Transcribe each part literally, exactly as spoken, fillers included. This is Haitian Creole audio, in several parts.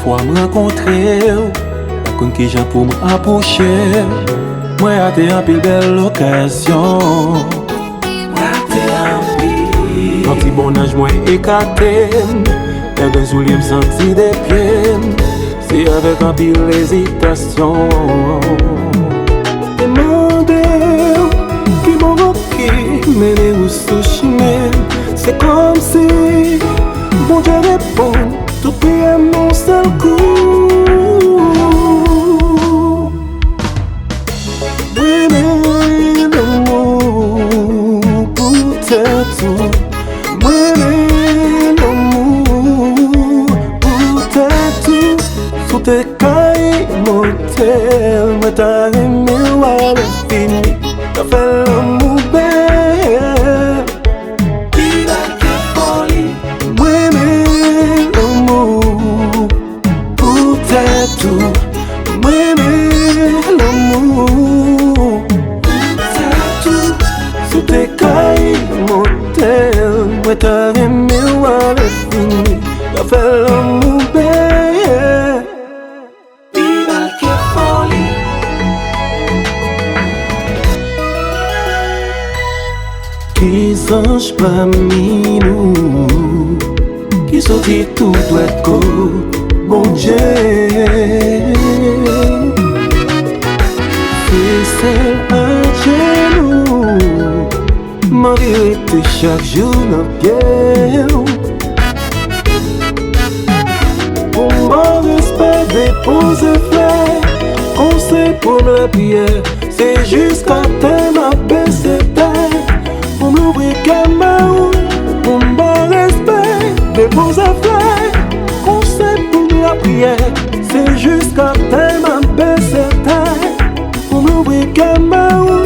Fwa m rankontre w, pa konn kijan pou m apwoche w. Mwen rate anpil bèl okazyon. Rate anpil. Yon ti bon naj mwen ekate m. Lè gen soulye m santi de pye m. Se avèk anpil ezitasyon. Te mande w ki bon vant ki mennen ou sou chimen. Se kòmsi Bondye reponn tout priyè m yon sèl kou. Mwen renmen lanmou pou tèt ou. Mwen renmen lanmou pou tèt ou. Si w te ka imòtèl, mwen ta renmen w alèfini. Ta fè lanmou bèl. Pi bèl ke foli. Mwen renmen lanmou pou tèt ou. Mwen renmen lanmou pou tèt ou. Si w te ka imòtèl, mwen ta renmen w alèfini. Ta fè lanmou bèl. Pi bèl ke foli. Ki zanj pami nou ki soti tou dwèt kot Bondye? Se sèl ajenou. M anvi rete chak jou nan pye w. Pou m ba w respè, depoze flè, konsèy pou m lapriyè. Se jiskatè m ap bese tèt. Pou m louvri kè m ba ou. Pou m ba w respè, depoze flè, konsèy pou m lapriyè. Se jiskatè m ap bese tèt. Pou m louvri kè m ba ou.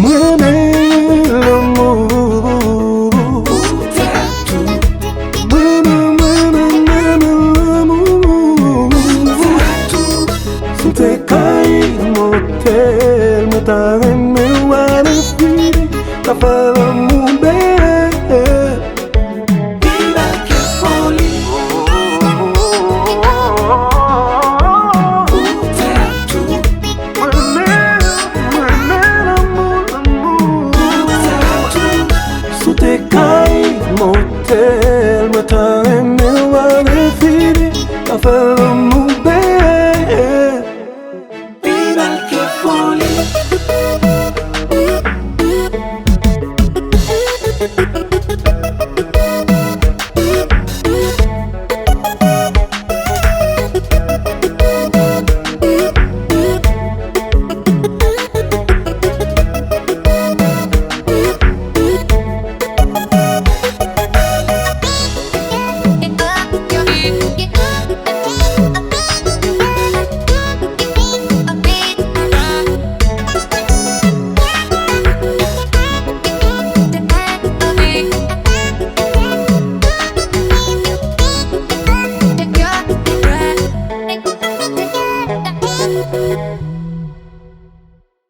Mwen renmen lanmou pou tèt ou. Mwen renmen, mwen renmen, mwen renmen lanmou pou tèt ou. Si w te ka imòtèl, mwen ta renmen w alèfini. Ta fè